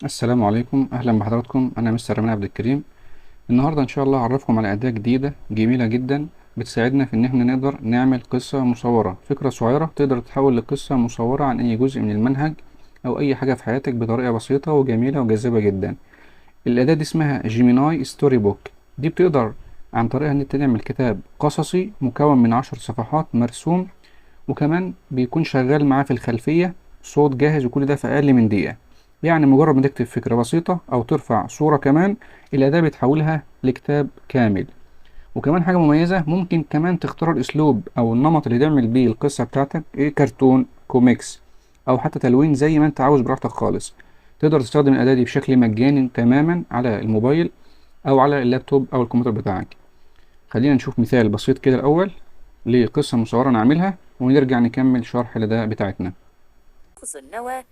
السلام عليكم، اهلا بحضراتكم. انا مستر رمضان عبد الكريم. النهارده ان شاء الله هعرفكم على اداه جديدة جميلة جدا بتساعدنا في ان احنا نقدر نعمل قصة مصوره. فكرة صغيرة تقدر تتحول لقصة مصوره عن اي جزء من المنهج او اي حاجة في حياتك بطريقة بسيطة وجميلة وجاذبه جدا. الاداة دي اسمها Gemini Storybook. دي بتقدر عن طريقها ان انت تعمل كتاب قصصي مكون من 10 صفحات مرسوم، وكمان بيكون شغال معاه في الخلفية صوت جاهز، وكل ده في اقل من دقيقة. يعني مجرد ما تكتب فكرة بسيطة أو ترفع صورة كمان الأداة بتحولها لكتاب كامل. وكمان حاجة مميزة، ممكن كمان تختار الأسلوب أو النمط اللي تعمل بيه القصة بتاعتك، إيه، كرتون، كوميكس، أو حتى تلوين زي ما أنت عاوز براحتك خالص. تقدر تستخدم الأداة دي بشكل مجاني تماما على الموبايل أو على اللابتوب أو الكمبيوتر بتاعك. خلينا نشوف مثال بسيط كده الأول لقصة مصورة نعملها، ونرجع نكمل شرح الأداة بتاعتنا. النوى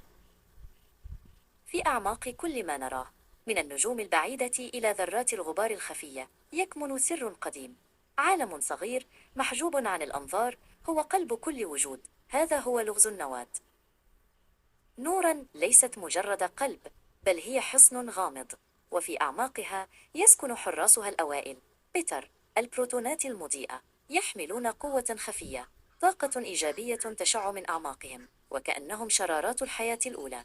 في أعماق كل ما نراه، من النجوم البعيدة إلى ذرات الغبار الخفية، يكمن سر قديم. عالم صغير محجوب عن الأنظار هو قلب كل وجود. هذا هو لغز النواة. نورا ليست مجرد قلب، بل هي حصن غامض، وفي أعماقها يسكن حراسها الأوائل، بيتر، البروتونات المضيئة، يحملون قوة خفية، طاقة إيجابية تشع من أعماقهم، وكأنهم شرارات الحياة الأولى.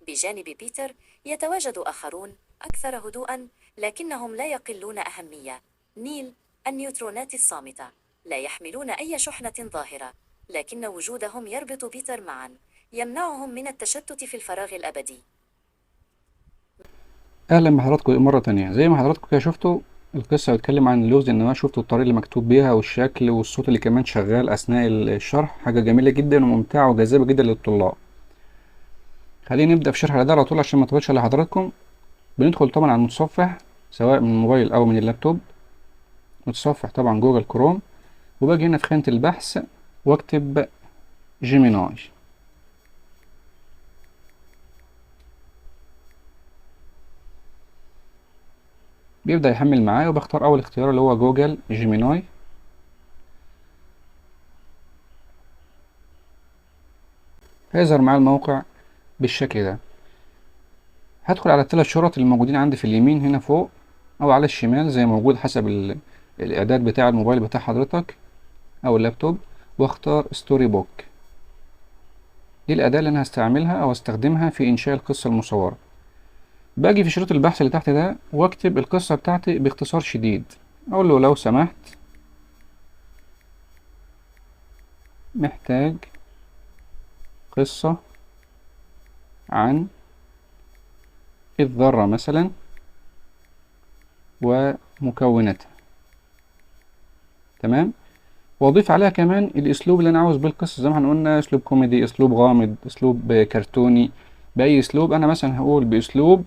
بجانب بيتر يتواجد آخرون أكثر هدوءا، لكنهم لا يقلون أهمية. نيل، النيوترونات الصامتة، لا يحملون أي شحنة ظاهرة، لكن وجودهم يربط بيتر معا، يمنعهم من التشتت في الفراغ الأبدي. اهلا بحضراتكم مرة تانية. زي ما حضراتكم كده شفتوا القصة بتتكلم عن لغز النواة، شفتوا الطريقة اللي مكتوب بيها والشكل والصوت اللي كمان شغال اثناء الشرح. حاجة جميلة جدا وممتعة وجاذبه جدا للطلاب. خلينا نبدا في شرح الاداة على طول عشان ما اطولش على حضراتكم. بندخل طبعا على المتصفح سواء من الموبايل او من اللابتوب، متصفح طبعا جوجل كروم، وباجي هنا في خانه البحث واكتب Gemini. بيبدأ يحمل معايا، وبختار أول اختيار اللي هو جوجل Gemini. هيظهر معايا الموقع بالشكل ده. هدخل على الثلاث شرط اللي موجودين عندي في اليمين هنا فوق أو على الشمال زي موجود حسب الإعداد بتاع الموبايل بتاع حضرتك أو اللابتوب، واختار Storybook. دي الأداة اللي أنا هستعملها أو استخدمها في إنشاء القصة المصورة. باجي في شريط البحث اللي تحت ده واكتب القصة بتاعتي باختصار شديد، اقول له لو سمحت محتاج قصة عن الذرة مثلا ومكوناتها، تمام، واضيف عليها كمان الاسلوب اللي انا عاوز بيه القصة، زي ما احنا قلنا اسلوب كوميدي، اسلوب غامض، اسلوب كرتوني، باي اسلوب. انا مثلا هقول باسلوب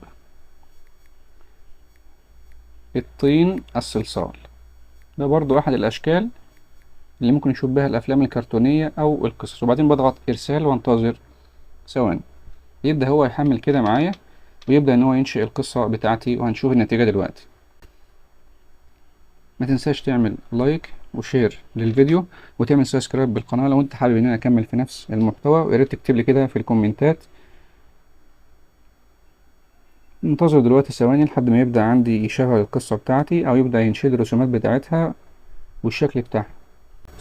الطين الصلصال، ده برضو احد الاشكال اللي ممكن نشوف بها الافلام الكرتونية او القصص. وبعدين بضغط ارسال وانتظر ثواني، يبدأ هو يحمل كده معايا ويبدأ ان هو ينشئ القصة بتاعتي، وهنشوف النتيجة دلوقتي. ما تنساش تعمل like و share للفيديو وتعمل subscribe بالقناة لو انت حابب ان انا اكمل في نفس المحتوى، ويا ريت تكتب لي كده في الكومنتات. انتظر دلوقتي ثواني لحد ما يبدأ عندي يشغل القصة بتاعتي أو يبدأ ينشئ الرسومات بتاعتها والشكل بتاعها.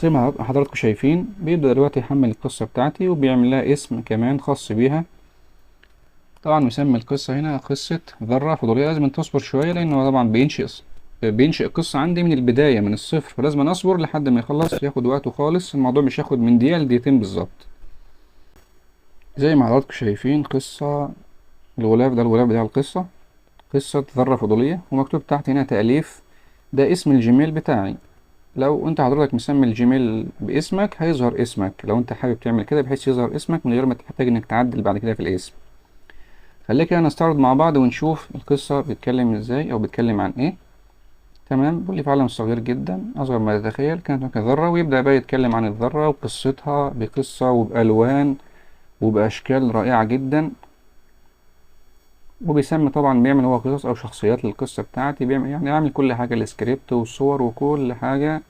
زي ما حضراتكم شايفين بيبدأ دلوقتي يحمل القصة بتاعتي وبيعمل لها اسم كمان خاص بيها. طبعا مسمي القصة هنا قصة ذرة فضولية. لازم تصبر شوية لأنه طبعا بينشئ قصة عندي من البداية من الصفر، فلازم أصبر لحد ما يخلص، ياخد وقته خالص. الموضوع مش هياخد من دقيقة لدقيقتين بالظبط. زي ما حضراتكم شايفين قصة الغلاف ده، الغلاف بتاع القصة قصة ذرة فضولية، ومكتوب تحت هنا تأليف، ده اسم الجيميل بتاعي. لو انت حضرتك مسمي الجيميل باسمك هيظهر اسمك، لو انت حابب تعمل كده بحيث يظهر اسمك من غير ما تحتاج انك تعدل بعد كده في الاسم. خلينا كده نستعرض مع بعض ونشوف القصة بتتكلم ازاي او بتتكلم عن ايه. تمام، بيقول لي في عالم صغير جدا اصغر ما تتخيل كانت هناك ذرة، ويبدأ بقى يتكلم عن الذرة وقصتها بقصة وبألوان وبأشكال رائعة جدا. وبيسمي طبعا، بيعمل هو قصص او شخصيات للقصة بتاعتي، بيعمل يعني عامل كل حاجة، السكريبت والصور وكل حاجة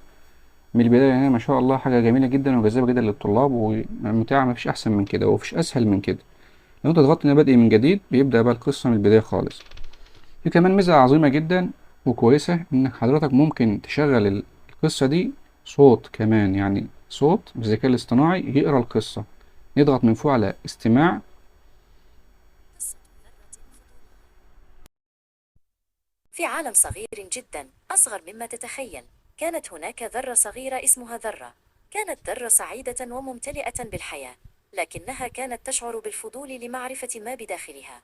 من البداية. يعني ما شاء الله حاجة جميلة جدا وجاذبه جدا للطلاب وممتعة، مفيش احسن من كده ومفيش اسهل من كده. لو انت ضغطت هنا بدء من جديد بيبدأ بقى القصة من البداية خالص. في كمان ميزة عظيمة جدا وكويسة، انك حضرتك ممكن تشغل القصة دي صوت كمان، يعني صوت بالذكاء الاصطناعي يقرأ القصة. نضغط من فوق على استماع. في عالم صغير جدا، أصغر مما تتخيل، كانت هناك ذرة صغيرة اسمها ذرة. كانت ذرة سعيدة وممتلئة بالحياة، لكنها كانت تشعر بالفضول لمعرفة ما بداخلها.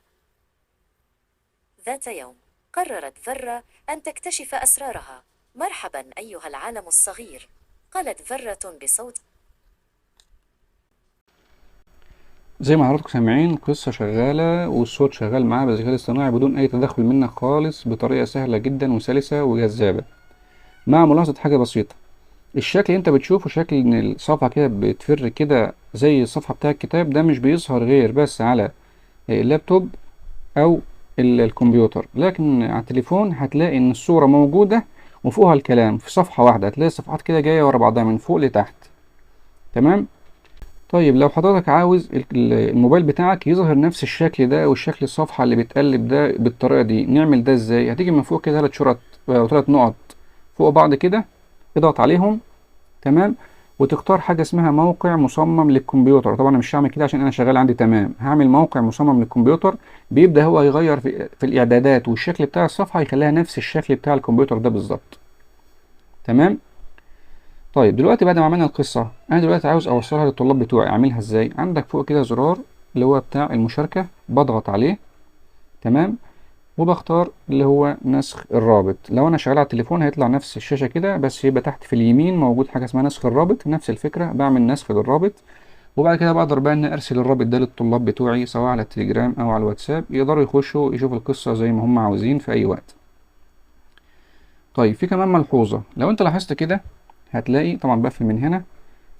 ذات يوم قررت ذرة أن تكتشف أسرارها. مرحبا أيها العالم الصغير، قالت ذرة بصوت. زي ما حضراتكم سامعين القصة شغالة والصوت شغال معاها بالذكاء الاصطناعي بدون أي تدخل منك خالص، بطريقة سهلة جدا وسلسة وجذابة. مع ملاحظة حاجة بسيطة، الشكل اللي انت بتشوفه شكل ان الصفحة كده بتفر كده زي الصفحة بتاع الكتاب ده، مش بيظهر غير بس على اللابتوب او الكمبيوتر، لكن على التليفون هتلاقي ان الصورة موجودة وفوقها الكلام في صفحة واحدة، هتلاقي الصفحات كده جاية ورا بعضها من فوق لتحت. تمام. طيب لو حضرتك عاوز الموبايل بتاعك يظهر نفس الشكل ده والشكل الصفحة اللي بتقلب ده بالطريقة دي، نعمل ده ازاي؟ هتيجي من فوق كده 3 شرط او 3 نقط فوق بعض كده، اضغط عليهم. تمام. وتختار حاجة اسمها موقع مصمم للكمبيوتر. طبعا انا مش هعمل كده عشان انا شغال عندي. تمام. هعمل موقع مصمم للكمبيوتر، بيبدأ هو يغير في الاعدادات والشكل بتاع الصفحة، يخليها نفس الشكل بتاع الكمبيوتر ده بالظبط. تمام. طيب دلوقتي بعد ما عملنا القصة، انا دلوقتي عاوز اوصلها للطلاب بتوعي، اعملها ازاي؟ عندك فوق كده زرار اللي هو بتاع المشاركة، بضغط عليه. تمام. وبختار اللي هو نسخ الرابط. لو انا شغال على التليفون هيطلع نفس الشاشة كده، بس يبقى تحت في اليمين موجود حاجة اسمها نسخ الرابط، نفس الفكرة، بعمل نسخ للرابط. وبعد كده بقدر بقى ان ارسل الرابط ده للطلاب بتوعي سواء على التليجرام او على الواتساب، يقدروا يخشوا يشوفوا القصة زي ما هم عاوزين في اي وقت. طيب في كمان ملحوظة، لو انت لاحظت كده هتلاقي طبعا بقفل من هنا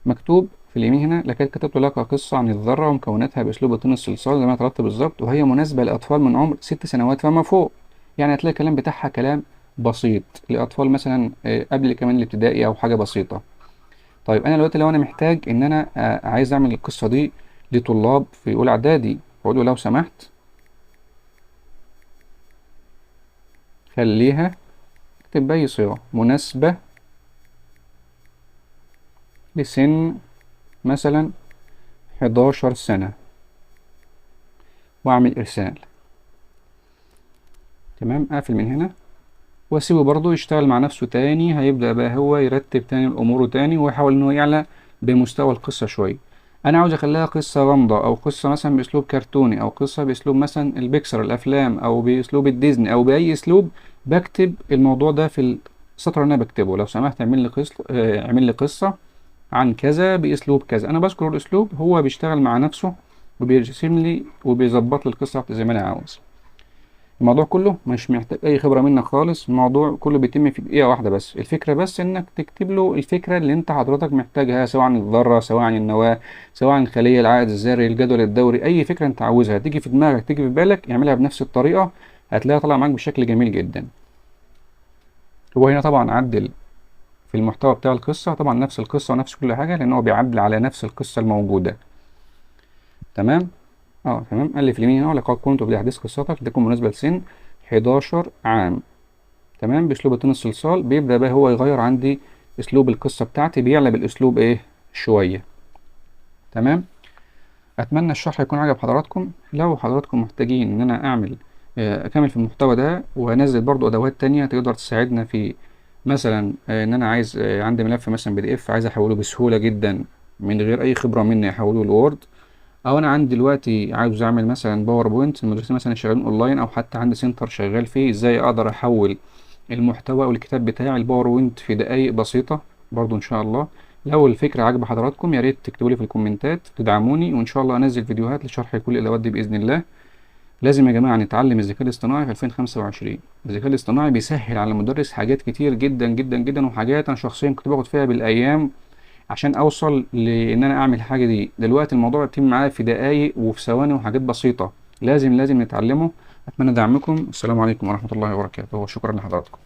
مكتوب في اليمين هنا لقد كتبت لك قصة عن الذرة ومكوناتها بأسلوب الطين الصلصال زي ما طلبت بالظبط، وهي مناسبة لأطفال من عمر 6 سنوات فما فوق. يعني هتلاقي الكلام بتاعها كلام بسيط لأطفال مثلا قبل كمان الابتدائي أو حاجة بسيطة. طيب أنا دلوقتي لو أنا محتاج إن أنا عايز أعمل القصة دي لطلاب في أولى إعدادي، بقول له لو سمحت خليها اكتب بأي صيغة مناسبة لسن مثلا 11 سنة، وأعمل إرسال. تمام. أقفل من هنا وأسيبه برضو يشتغل مع نفسه تاني. هيبدأ بقى هو يرتب تاني الأمور تاني، ويحاول إن هو يعلى بمستوى القصة شوية. أنا عاوز أخليها قصة غامضة، أو قصة مثلا بأسلوب كرتوني، أو قصة بأسلوب مثلا البيكسر الأفلام، أو بأسلوب الديزني، أو بأي أسلوب. بكتب الموضوع ده في السطر اللي أنا بكتبه، لو سمحت اعمل لي قصة، اعمل لي قصة عن كذا بأسلوب كذا. أنا بذكر الأسلوب، هو بيشتغل مع نفسه وبيرسم لي وبيظبط لي القصة زي ما أنا عاوز. الموضوع كله مش محتاج أي خبرة منك خالص، الموضوع كله بيتم في دقيقة واحدة بس. الفكرة بس إنك تكتب له الفكرة اللي أنت حضرتك محتاجها، سواء عن الذرة، سواء عن النواة، سواء عن الخلية، العائد الذري، الجدول الدوري، أي فكرة أنت عاوزها تيجي في دماغك تيجي في بالك اعملها بنفس الطريقة، هتلاقيها طالعة معاك بشكل جميل جدا. هو هنا طبعا عدل في المحتوى بتاع القصة، طبعا نفس القصة ونفس كل حاجة، لأن هو بيعدل على نفس القصة الموجودة. تمام. تمام. قال لي في اليمين هنا لقد قمت بتحديث قصتك لتكون مناسبة لسن 11 عام. تمام. بأسلوب الطين الصلصال. بيبدأ بقى هو يغير عندي أسلوب القصة بتاعتي، بيعلى بالأسلوب إيه شوية. تمام. أتمنى الشرح يكون عجب حضراتكم. لو حضراتكم محتاجين إن أنا أكمل في المحتوى ده وأنزل برضو أدوات تانية تقدر تساعدنا في مثلا، إن أنا عايز، عندي ملف مثلا PDF عايز أحوله بسهولة جدا من غير أي خبرة مني، أحوله ل Word، أو أنا عندي دلوقتي عاوز أعمل مثلا PowerPoint، المدرسين مثلا شغالين أونلاين، أو حتى عندي center شغال فيه، إزاي أقدر أحول المحتوى أو الكتاب بتاعي ال PowerPoint في دقايق بسيطة برضو إن شاء الله. لو الفكرة عجبة حضراتكم يا ريت تكتبوا لي في الكومنتات تدعموني، وإن شاء الله أنزل فيديوهات لشرح كل الأدوات دي بإذن الله. لازم يا جماعة نتعلم الذكاء الاصطناعي في 2025. الذكاء الاصطناعي بيسهل على المدرس حاجات كتير جدا جدا جدا، وحاجات أنا شخصيا كنت باخد فيها بالأيام عشان أوصل لإن أنا أعمل الحاجة دي. دلوقتي الموضوع بيتم معايا في دقايق وفي ثواني وحاجات بسيطة. لازم نتعلمه. أتمنى دعمكم. السلام عليكم ورحمة الله وبركاته، وشكرا لحضراتكم.